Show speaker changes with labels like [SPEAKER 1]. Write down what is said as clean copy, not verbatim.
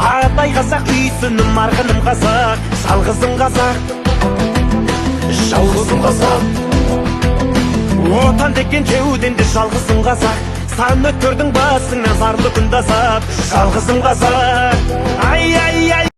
[SPEAKER 1] Атай қазақ, үйсінім, арғыным қазақ. Жалғызым қазақ, жалғызым қазақ. Отан деген кеудемде жалғызым қазақ. Сан өткердің басыңнан зарлы күнді азап. Жалғызым қазақ. Ай, ай, ай.